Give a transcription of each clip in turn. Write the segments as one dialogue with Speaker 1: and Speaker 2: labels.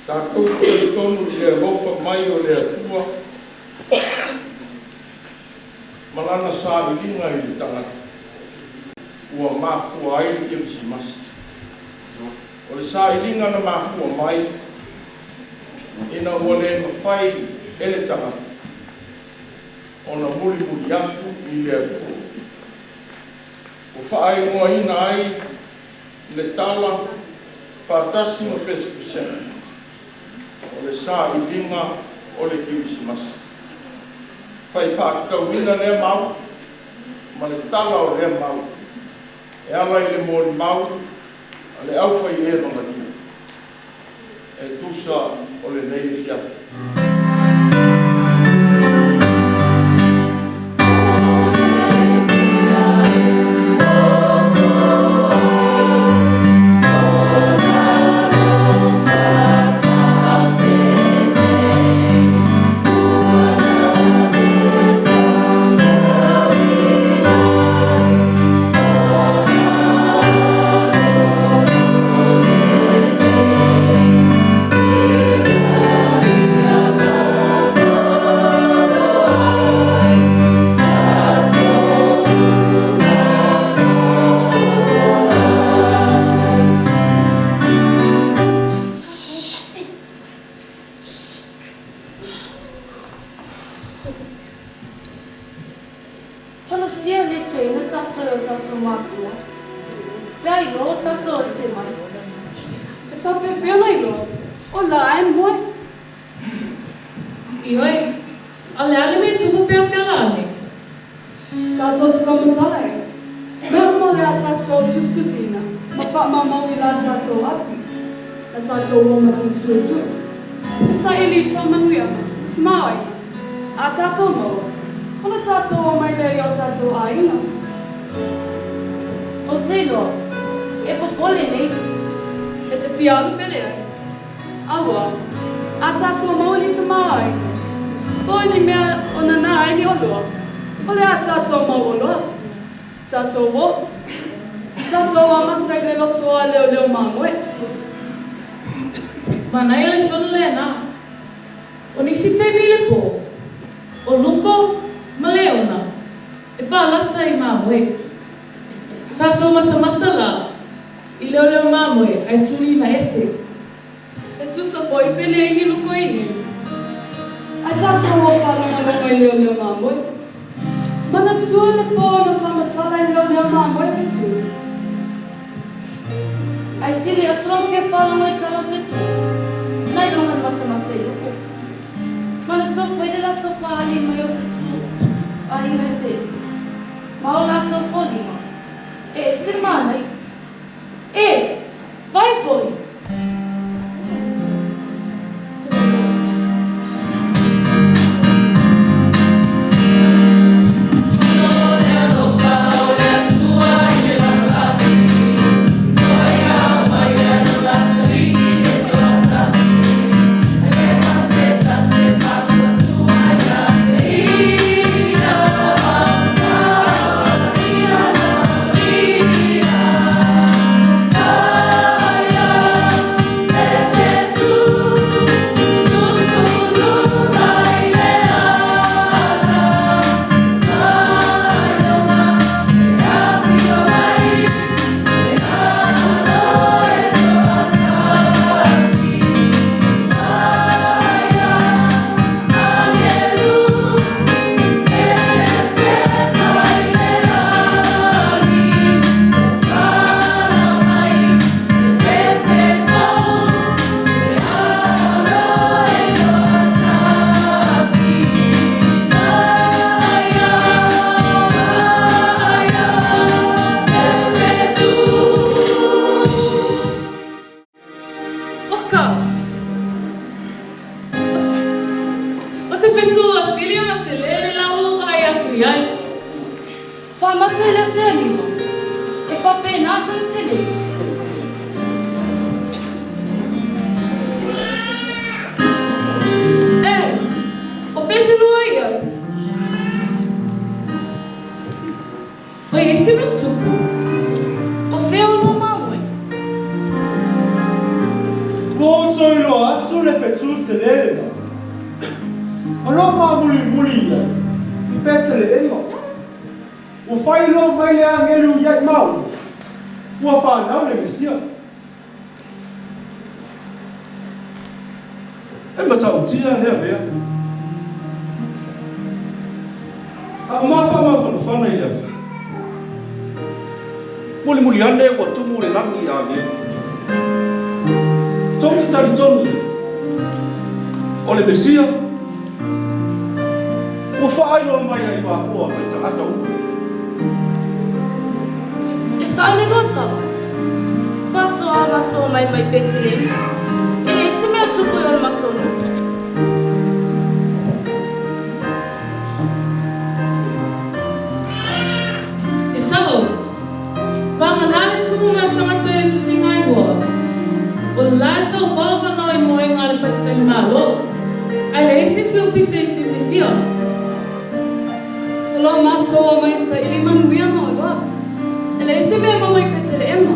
Speaker 1: Tatou te talitonu i le alofa mai o le Atua ma Lana sailiga i le tagata ua mafua ai le Kerisimasi. O le sailiga na mafua mai ina ua le mafai e le tagata ona mulimuli atu i le Atua. Ua faaigoaina ai le tala faatasi ma pesepesega, o le sailiga o le Kerisimasi. Fai faatatauina lea mau ma le tala o lea mau e ala i le molimau a le aufai Evagalio e tusa o lenei afiafi.
Speaker 2: Talosia le suiina tatou e o tatou matua, pe a iloa o tatou ese mai.
Speaker 3: E faapefea ona iloa, o la e moe.
Speaker 4: Ioe, a o le a le mea e tupu pe a feala ane?
Speaker 3: Tatou te faamatala e mea uma o le a tatou tusitusiina ma faamaumau i la tatou api, na tatou o ma lana suesue. E saili i faamanuiaga, tamaoaiga, a tatou maua, ona tatou omai lea i o tatou aiga.
Speaker 2: Ou te iloa, e popole nei.
Speaker 3: E te fia alu pele ai. Aua, a tatou maua ni tamaoaiga, po o ni mea o nanā ai ni oloa, o le a tatou mau oloa, tatou o, tatou amata i le loto a leoleo mamoe.
Speaker 4: Manaia le tonu lena. O nisi taimi i le pō, ʻo Luko ma Leona e faalata i mamoe. Tatou matamata la i leoleo mamoe ae tulina ese.
Speaker 3: E tusa foi pe leai ni luko i inei. Ae tatou o faalogologo i leoleo mamoe. Manatua le pō na faamatala i leoleo mamoe fetu.
Speaker 2: Ae sili atu lou fia faalogo i tala o fetu, nai lo na matamata i luko. Manatua foi le latou faaali mai o fetu aiga eseese, ma o latou foliga e ese le manaia. E! Vai foi!
Speaker 4: Oka! O se fetu ua sili ona telē le la ua ou vaai atu i ai.
Speaker 2: Faamata i leo seanima, e faapena sona telē.
Speaker 3: E! O fea te lua i ai?
Speaker 4: Oi e se mea o tupu.
Speaker 2: O fea o lua mamoe?
Speaker 5: Ua ou toe iloa atu atu le fetu telē lenā, o loo mamulimuli i ai i Peteleema. Ua faailoa mai le agelu ia i māua, ua fanau le Mesia.
Speaker 1: E matautia lea mea. A o mafa mafanafana i le afi. Mulimuli ane ua tumu le lagi i agelu. Tou te talitonu i ai, o le Mesia ua faailoa mai ai māua mai tagata uma.
Speaker 2: E sa'o le lua tala. Faatoa matou omai mai Petelema, e leai se mea tupu i o le matou nuu.
Speaker 4: E sa'o, vagana le tumu mai o tagata i le tusiga igoa, o le la e taufao avanoa i moega a le faletalimalo, ae leai se isi o pise i se Mesia.
Speaker 3: O lo matou omai e saili manuia ma oloa. E leai se mea e maua i Peteleema.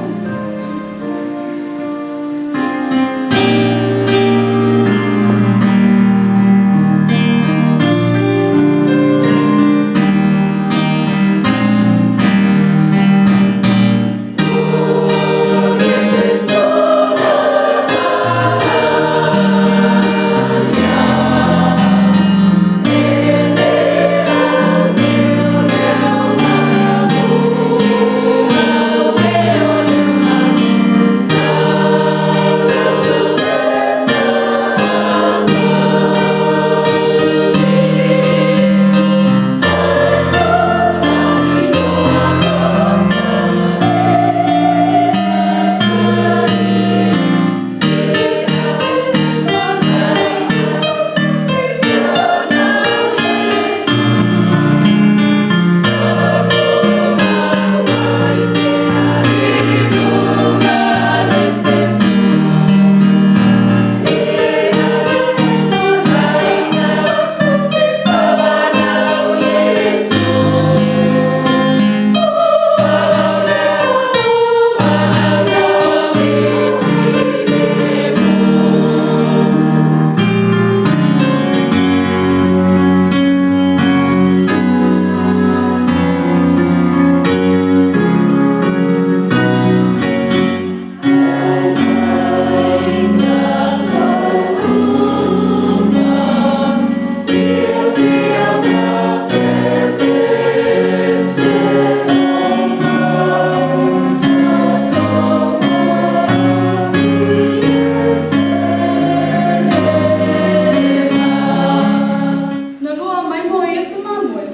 Speaker 3: Na lua mai mo ia se mamoe.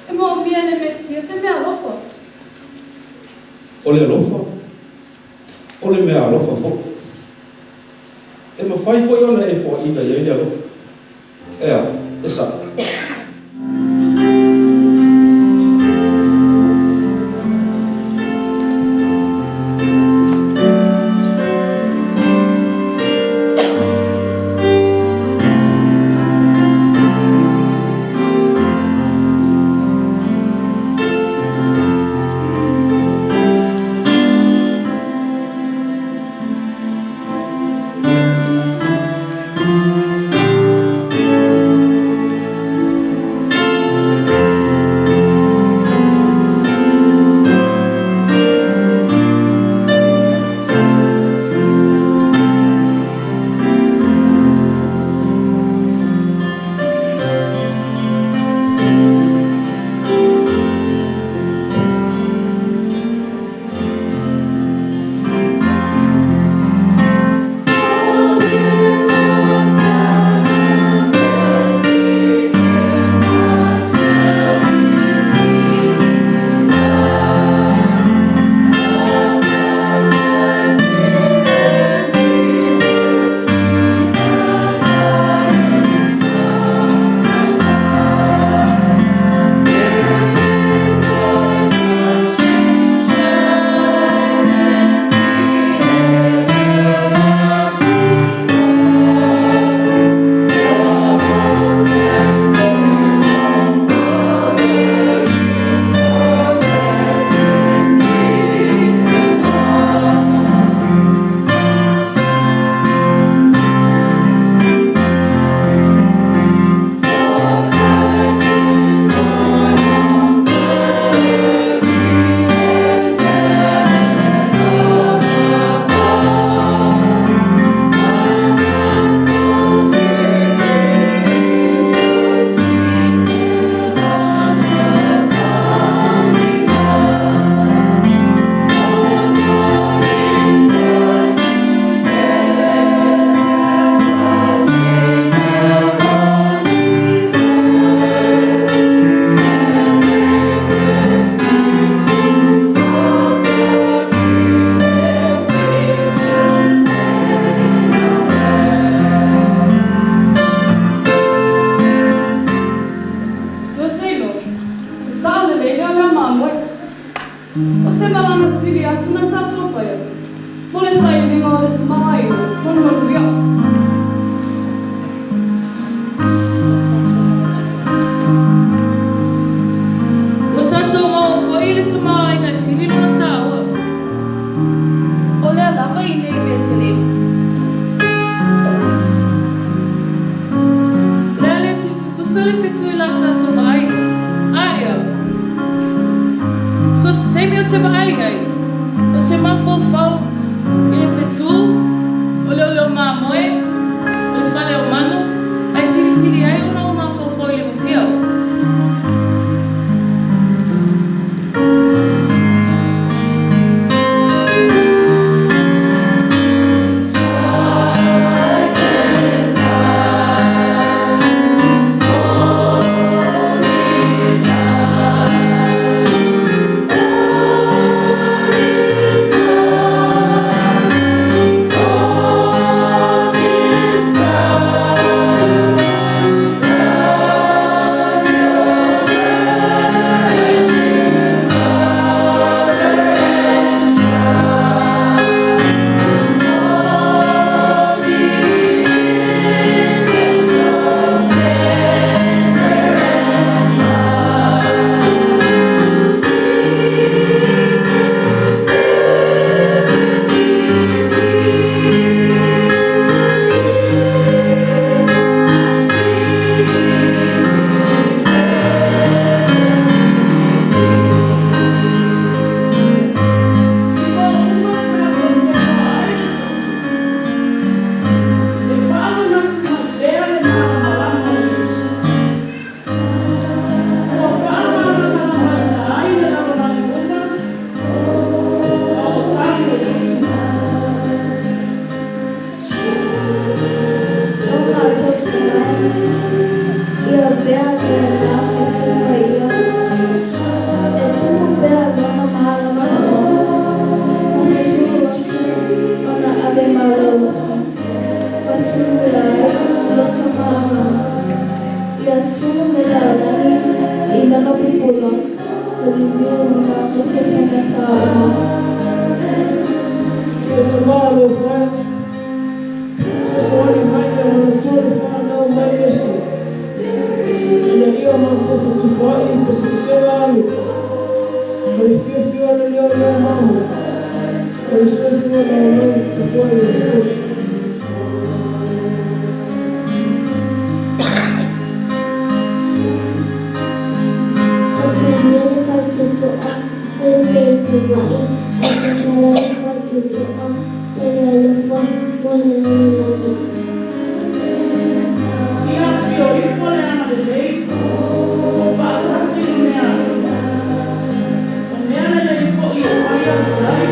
Speaker 3: E moomia e le Mesia se meaalofa.
Speaker 1: O le alofa, o le meaalofa fo'i. E mafai foi ona e foaina i ai le alofa. E a, e sa'o?
Speaker 4: te vaai ai, ou te mafaufau i le fetū, o le oleo mamoe, o le fale o manu, ae silisili ai ona ou mafaufau i le Mesia. I mea uma tatou te iloa ai le fetu, e faamanatu mai pea le malamalama o Iesu, ua faamalamalamaina ai le lalolagi uma ma o tatou loto.
Speaker 6: O matou tinā, ia avea lenā fetu ma ia, e tumu pea lona malamalama ma se sulu atu ona ave malolosi ma suluia ai loto ma agaga. Ia tumu mea a lagi i lana pupula ma liliu ma loto faigata uma.
Speaker 7: Ia Tamā alofa e, fesoasoani mai ia manatua le fanau mai Iesu, ina ia matou fetufua'i i pesepesega alu, ma le fiafia o le leoleo mahu, o le soifua laulau tapuai o le Atua.
Speaker 6: Tapuia le faitotoa o le feitua'i, ae tatala le faitotoa o le alofa mo le lalolagi.
Speaker 4: Ia afio ifo le agalelei o faatasi i le meaalofa, o mea lelei foi e fai atu ai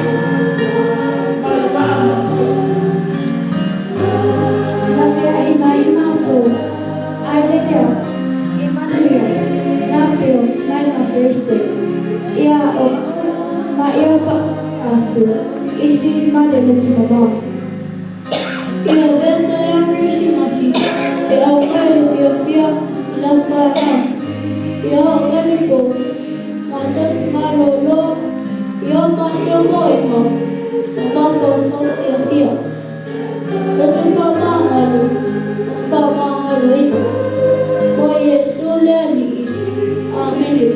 Speaker 4: ma le faamanuia.
Speaker 6: Laveai mai matou, ae le lea, e manuia, na feo mai ma Keriso, ia aoga ma ia faamanuia atu i sili ma le loto mamao. Ia avea taeao Kerisimasi e aukai le fiafia i lau fanau. Ia oo mai le po, matou te malolo i o matou moega ma mafaufau fiafia. Loto faamagalo ma faamagaloina. Mo Iesu le Alii. Amene.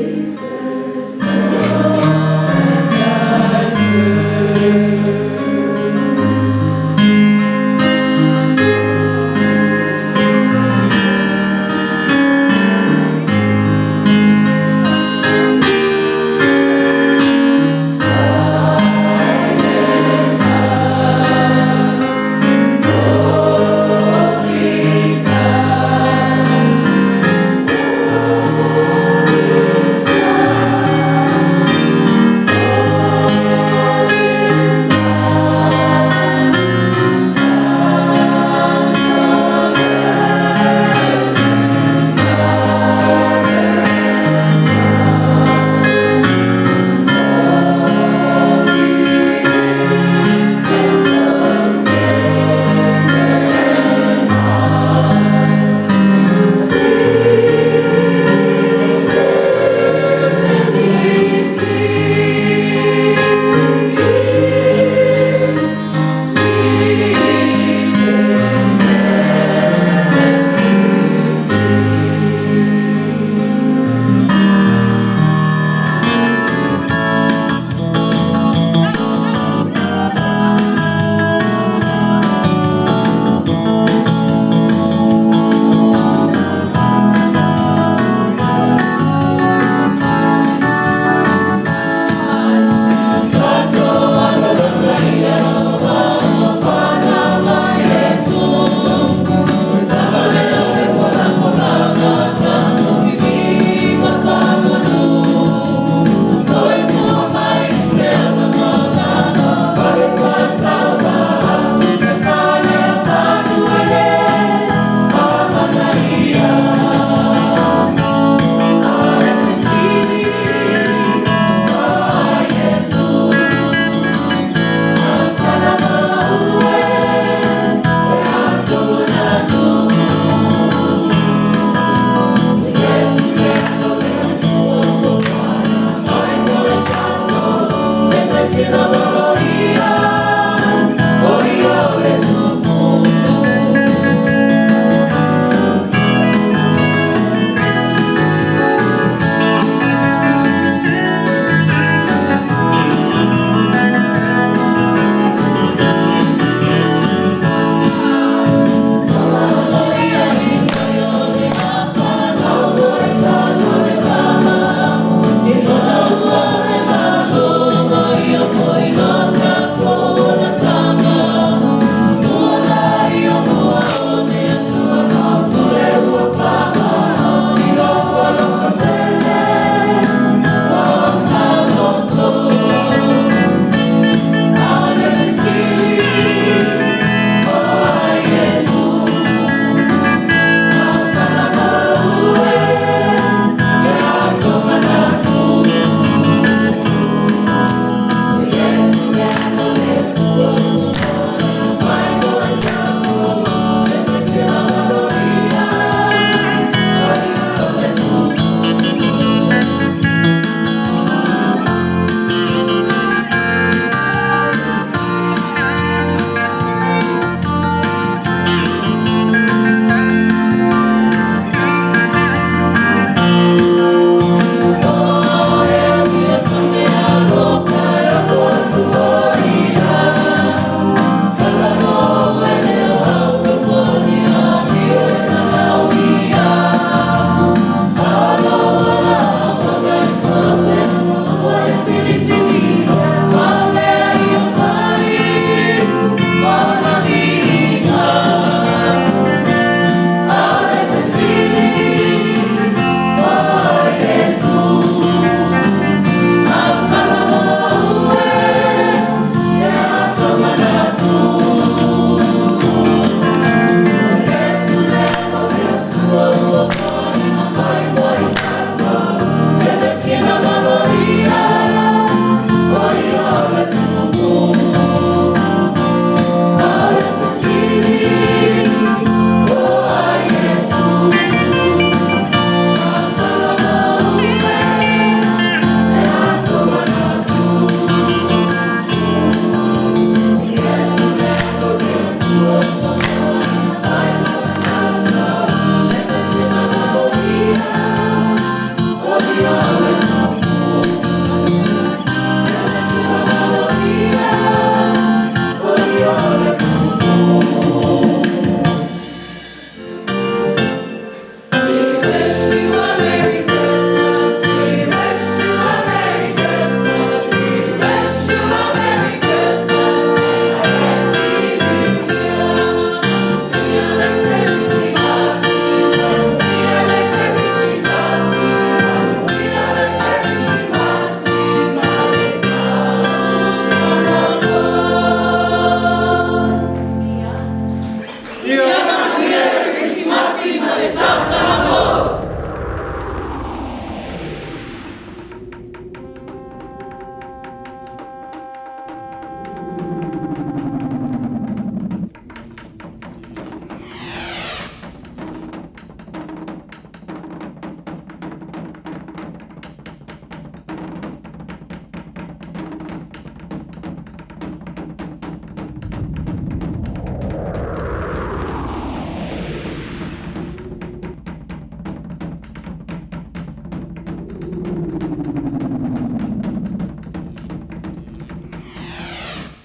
Speaker 4: Le tausaga fou.